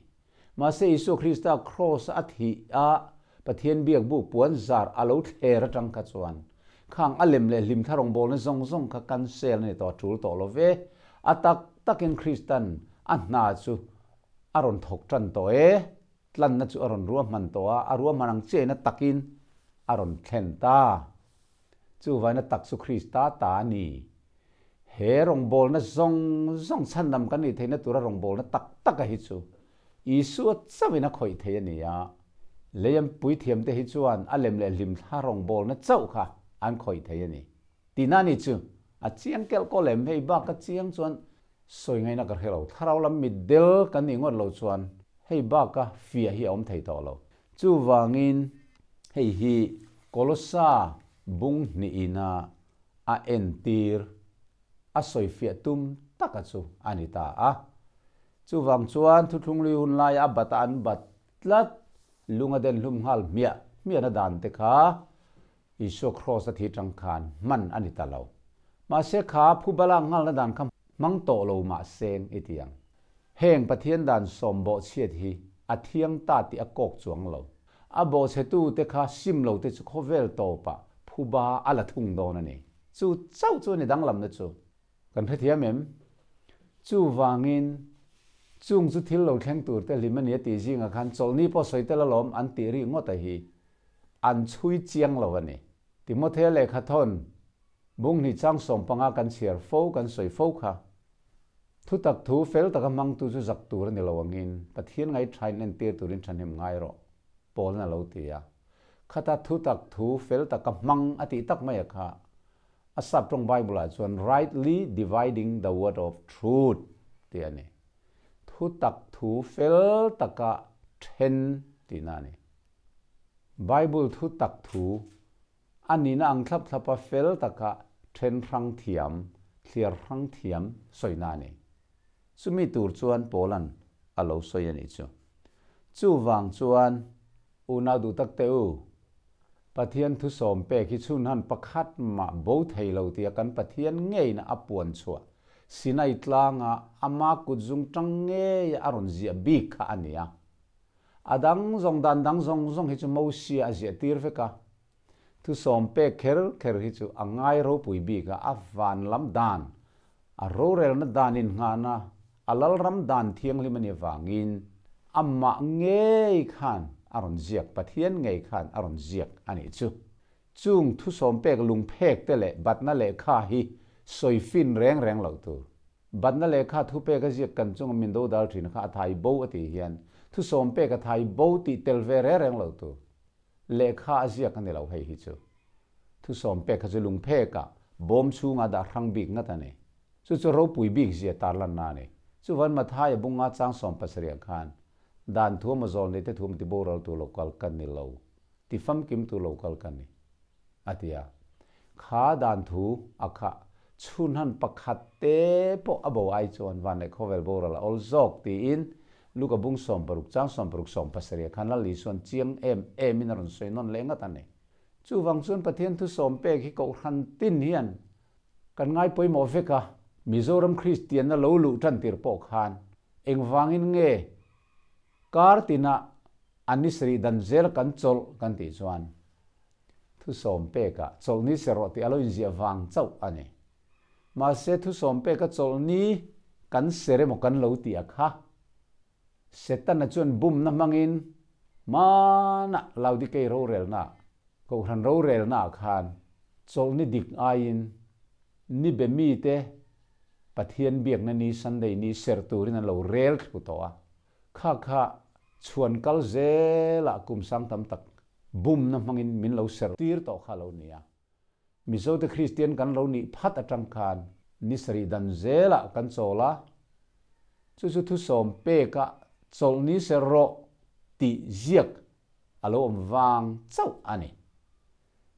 Mahse Isua Krista kraws a thih a Pathian biak buk puan zar a lo thler atang kha chuan khang a lem leh hlimthla rawngbawlna zawng zawng kha cancel a ni tawh a tul tawh lo ve. A tak takin Kristan a hna chu a rawn thawk tan tawh e. Tlanna chu a rawn ruahman tawh a, a ruahman ang chiahina takin a rawn thlen ta. Chuvaina tak chu Krista ta a ni. He rawngbawlna zawng zawng chhandam kan nih theihna tura rawngbawlna tak taka hi chu Isua chauhin a khawih thei a ni a. Leiam puithiamte hi chuan a lem leh hlimthla rawngbawlna chauh kha an khawih thei a ni. Tina ni chu a chiang kelh kawl em? Hei bak a chiang chuan sawi ngaihna ka hre lo. Thlarau lam mitdel kan nih ngawt lo chuan hei baka fiah hi a awm thei tawh lo. Chuvangin hei hi Kolosa bung hnihin a a entir a sawi fiah tum taka chu a ni ta a. Chuvang chuan thuthlunglui hun laia a bat a an bat tlat lung a den hlum nghal hmiah hmiahna dan te kha Isua Kraws a thi tang khan hman a ni ta lo. Mahse kha phubala nghalna dan kha hmang tawh lo mah seng i ti ang. Heng Pathian dan sawm bawhchhiat hi a thiang ta tih a kawk chuang lo. A bawhchhetu te kha sim lo te chu khawvel tawpah phuba a la thung dawn a ni. Chu chauh chu a ni danglamna chu. Kan hrethiam em? Chuvangin, chung chu thil lo thleng tur te hlim a ni a tih zingah khan chawlhni pawh sawi tel alawm an tih ri ngawt a hi. An chhui chiang lo a ni. Timothea lehkha thawn bunghnih chang 15 kan chhiar fo kan sawi fo kha. Thutak thu fel taka hmangtu chu zak tur a ni lo angin Pathian ngaithain entir turin thahnem ngai rawh, Paul'n a lo ti a. Khata thutak thu fel taka hmang a tih tak mai a kha. A sap tawng Bible-ah chuan rightly dividing the word of truth tih a ni. Thutak thu fel taka then tihna a ni. Bible thu tak thu a nihna ang thlap thlapa fel taka then hrang thiam, thliar hrang thiam sawina a ni. Chumi tur chuan Paula'n a lo sawi a nih chu. Chuvang chuan unau duh tak teh u, Pathian thu sawm pek hi chhunhan pakhat mah bo thei lo tia kan Pathian ngeina a puan chhuah Sinai tlanga ama kutzung tang ngeia a rawn ziah bik kha a ni a. A dang zawng dan dang zawng zawng hi chu Mosia a ziah tir vek a, thusawm pek kher kher hi chu a ngai ropui bik a, a van lam dan, a rorelna dan inngahna, a lalram dan thianghlim a nih avangin. Amah ngei khan a rawn ziak, Pathian ngei khan a rawn ziak a nih chu. Chung thusawm pek lungphek te leh batna lehkha hi sawi fin reng reng loh tur. Batna lehkha thupek a ziak kan chunga min dodal thin kha a thai bo a tih hian thusawm pek a thai bo tih tel ve reng reng loh tur. Lehkha a ziak a ni lo hei hi chu. Thusawm pek kha chu lungphekah bawm chhunga dah hrang bik ngat a ni. Chu chu ropui bik zia tarlanna a ni. Chuvan Mathaia bunga chang 70 khan dan thu emaw zawl nei te thu emaw ti boral tur lo kal ka ni lo, ti famkim tur lo kal ka ni, a ti a. Kha dan thu a kha chhunhan pakhat te pawh a bo ai chuan van leh khawvel boral a awl zawk tiin Luka bung 60 chang 60 70 khan Lal Isuan chiang em emin a rawn sawi nawn leh ngat a ni. Chuvang chuan Pathian thu sawm pek hi kohhran tin hian kan ngai pawimawh vek a, Mizoram Kristianna lo luh tan tir pawh khan engvangin nge kar tina an ni sarih dan zel kan chawlh kan tih chuan thu sawm pekah chawlh ni se rawh tih a lo inziah vang chauh a ni. Mahse thu sawm peka chawlh ni kan ser emaw kan lo tih a kha. Setana chuan bumna hmangin hmanah Laodikei rorelna, Kohhran rorelnaah khan chawlhni dik aiin ni be mite Pathian biakna ni Sunday ni serh turin an lo rel thlu tawh a. Kha kha chhuan kal zelah kum sang tam tak bumna hmangin min lo serh tir tawh kha a lo ni a. Mizote Kristian kan lo nih phat atang khan ni sarih dan zelah kan chawl a, chu chu thusawm peka chawlh ni ser rawh tih ziak a lo awm vang chauh a ni.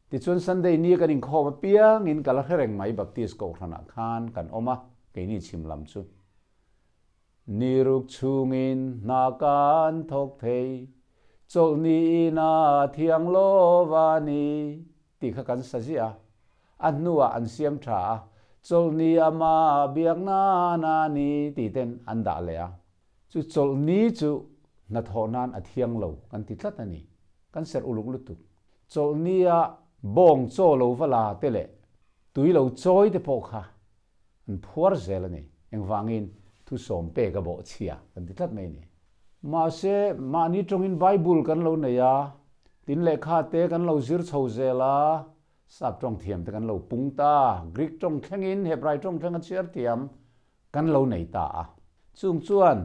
Tichuan Sunday ni kan inkhawm apiangin ka la hre reng mai Baptist Kohhranah khan kan awm a, keini chhim lam chu. Ni ruk chhungin hna kan thawk thei, chawlh niin a thiang lova ni tih kha kan sa ziah a, a hnuah an siam tha a, chawlh ni ama biak nan a ni tih ten an dah leh a. Chu chawlh ni chu hnathawh nan a thiang lo kan ti tlat a ni, kan serh uluk lutuk. Chawlh nia bawng chaw lo va la te leh tui lo chawi te pawh kha an phuar zel a ni. Engvangin thu sawm pek a bawh chhia kan ti tlat mai a ni. Mahse, mahni tawngin Bible kan lo nei a, tin lehkha te kan lo zir chho zel a, sap tawng thiam te kan lo pung ta, Greek tawng thlengin Hebrai tawng thleng a chhiar thiam kan lo nei ta a. Chung chuan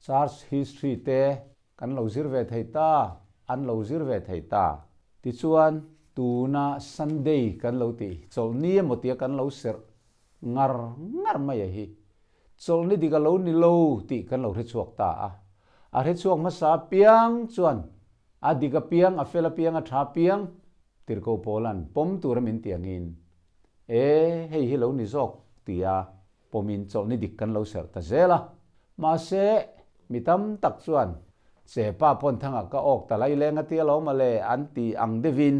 Church history te Kan lo zir ve thei ta, an lo zir ve thei ta. Tichuan, tuna Sunday kan lo tih hi chawlhni emaw tia kan lo serh ngar ngar mai a hi. Chawlhni dik a lo ni lo tih kan lo hrechhuak ta a. A hrechhuak hmasa apiang chuan a dik apiang, a fel apiang, a tha apiang Tirhkoh Paula'n pawm tura min tih angin, E, hei hi lo ni zawk tia pawmin chawlhni dik kan lo serh ta zel a. Mahse, mi tam tak chuan, Che pa pawn thangah ka awk ta lai leng a tia lo mawle an ti ang deuhin,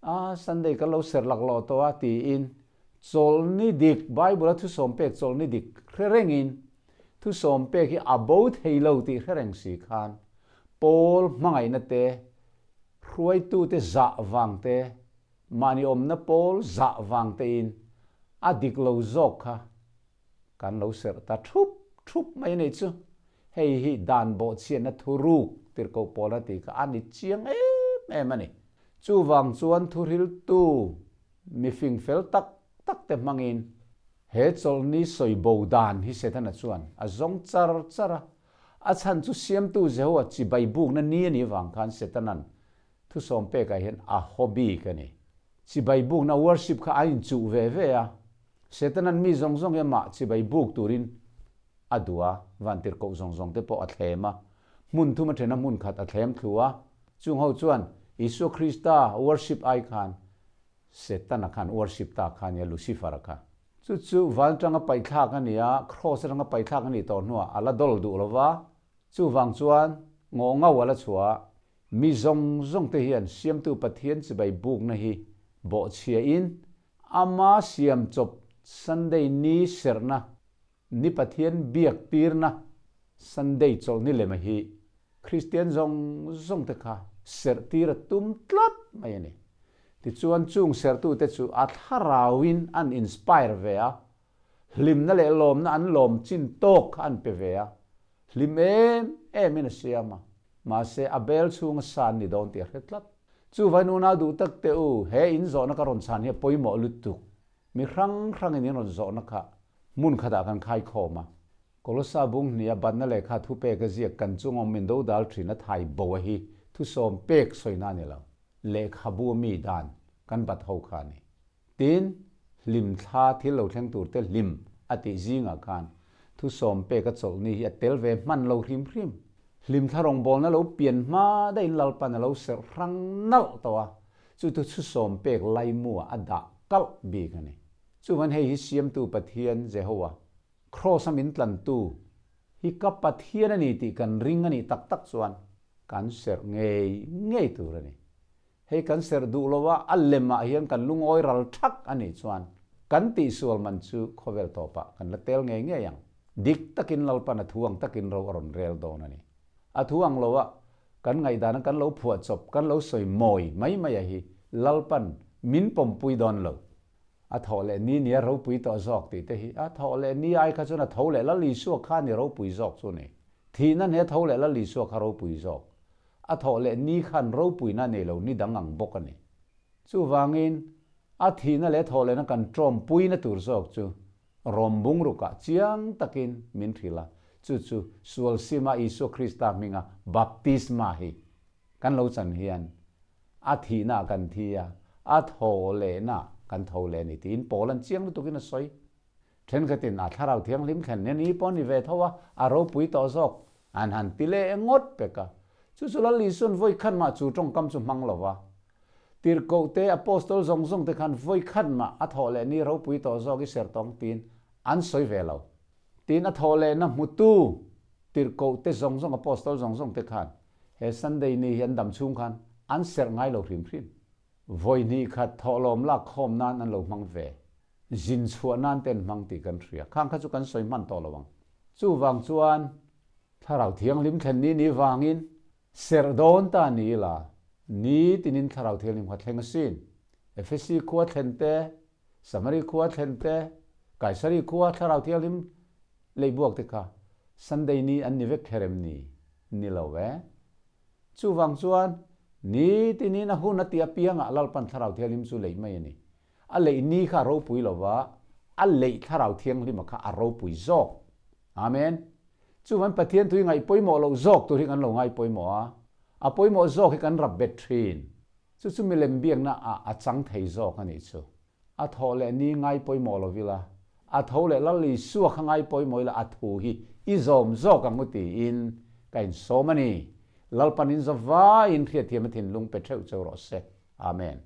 A, Sunday kan lo serh laklawh tawh a tiin chawlhni dik, Bible a thusawm pek chawlhni dik hre rengin, thusawm pek hi a bo thei lo tih hre reng si khan Paul hmangaihna te, hruaitute zah vang te, Mahni awmna pawl zah vang tein a dik lo zawk kha kan lo serh ta thup thup mai a nih chu. Hei hi dan bawhchhiatna thuruk tirhkoh pawl a tih kha a ni chiang em em a ni. Chuvang chuan thuhriltu mifing fel tak tak te hmangin he chawlhni sawi bo dan hi Setana chuan a zawng char char a. A chhan chu siamtu Jehovah chibai bukna ni a nih vang khan Setana'n Thusawm pekah hian a hobby ka ni. Chibai bukna worship kha a inchuh ve ve a. Setanan mi zawng zawng hi amah chibai buk turin a duh a, vantirhkoh zawng zawng te pawh a thlem a. Hmun thum a then a hmun khat a thlem thlu a. Chung ho chuan Isua Krista worship ai khan Setana khan worship ta kha nia Lucifer-a kha. Chu chu van atanga paihthlak a ni a, cross atanga paihthlak a nih tawh hnuah a la dawl duh lo va. Chuvang chuan ngaw ngau a la chhuah a. Mi zawng zawng te hian Siamtu Pathian chibai bukna hi bawhchhia in ama siam chawp Sunday ni serhna ni Pathian biak tirna Sunday chawlhni lema hi Kristian zawng zawng te kha serh tir a tum tlat mai a ni. Tichuan chung serhtu te chu a thlarau in an inspire ve a, hlimna leh lawmna an lawm chin tawk kha an pe ve a. Hlim em emin a siam a, mahse a bel chhunga sa an ni dawn tih a hre tlat. Chu vainuna duh tak teh u, he in zawhna ka rawn chhan hi a pawimawh lutuk. Mi hrang hrangin in rawn zawhna kha hmun khatah kan khaikhawm a. Kolossa bung hnih a batna lehkha thupek a ziak kan chung awm min dodal thin a thai bo a hi thusawm pek sawina a ni lo, lehkhabu a mi dan kan bat ho kha a ni. Tin, hlim thla thil lo thleng tur te hlim a tih zingah khan thusawm pek a chawlh ni hi a tel ve hman lo hrim hrim. Hlim thla rawngbawlna lo pian hma daihin Lalpan a lo serh hrang nalh tawh a, chu chu thusawm pek laimuah a dah kalh bik a ni. Chuvan hei hi Siamtu Pathian Jehowa, Kraws-a min tlantu hi ka Pathian a ni tih kan ring a nih tak tak chuan kan serh ngei ngei tur a ni. Hei kan serh duh lo a, a lemah hian kan lungawi ral thak a nih chuan kan tihsual man chu khawvel tawpah kan la tel ngei ngei ang. Dik takin Lalpan a thu ang takin ro a rawn rel dawn a ni. A thu ang lo a, kan ngaihdana kan lo phuah chawp, kan lo sawi mawi mai mai a hi Lalpan min pawmpui dawn lo. A thawh leh ni nia ropui tawh zawk tih te hi a thawh leh ni ai kha chuan a tho leh Lal Isua kha ni ropui zawk chu ni. Thihna hne tho leh Lal Isua kha ropui zawk. A thawh leh ni khan ropuina nei lo ni dang ang bawk a ni. Chuvangin, a thihna leh thawh lehna kan tawmpuina tur zawk chu Rom bungrukah chiang takin min hrilh a, chu chu sual sima Isua Krista hminga baptisma hi kan lo chan hian a thihnaah kan thi a, a thawh lehnaah kan tho leh a ni tiin Paula'n chiang lutukin a sawi. Thenkhatin a Thlarau Thianghlim thlen nen i pawh ni ve tho a, a ropui tawh zawk an han ti leh ngawt pek a. Chu chu Lal Isua'n vawi khat mah chu tawngkam chu hmang lo va. Tirhkoh te, Apostol zawng zawng te khan vawi khat mah a thawh leh ni ropui tawh zawk i ser tawng tiin an sawi ve lo. Tin, a thawh lehna hmutu Tirhkoh te zawng zawng, Apostol zawng zawng te khan he Sunday ni hi an dam chhung khan an serh ngai lo hrim hrim. Vawi hnih khat thawhlawm lak khawm nan an lo hmang ve. Zin chhuah nan te an hmang tih kan hria. Khang kha chu kan sawi hman tawh lo ang. Chuvang chuan Thlarau Thianghlim thlen ni ni vangin serh dawn ta ni ila, ni tinin Thlarau Thianghlim kha thleng asin. Efesi khua thlen te, Samari khua thlen te, Kaisari khua Thlarau Thianghlim leihbuak te kha Sunday ni an ni vek kher em ni? Ni lo e. Chuvang chuan ni tinin a hun a tih apiangah Lalpan Thlarau Thianghlim chu leih mai a ni. A leih ni kha a ropui lo va, a leih Thlarau Thianghlima kha a ropui zawk. Amen. Chuvan Pathian tui ngaih pawimawh loh zawk tur hi kan lo ngai pawimawh a, a pawimawh zawk hi kan rap bet thin. Chu chu milem biakna ah a chang thei zawk a nih chu. A thawh leh ni ngai pawimawh lo ila, a tho leh Lal Isua kha ngai pawimawh ila a thu hi i zawm zawk ang u tiin ka insawm a ni. Lalpan in zavaiin hriatthiam a thinlung pe theuh cheu rawh se. Amen.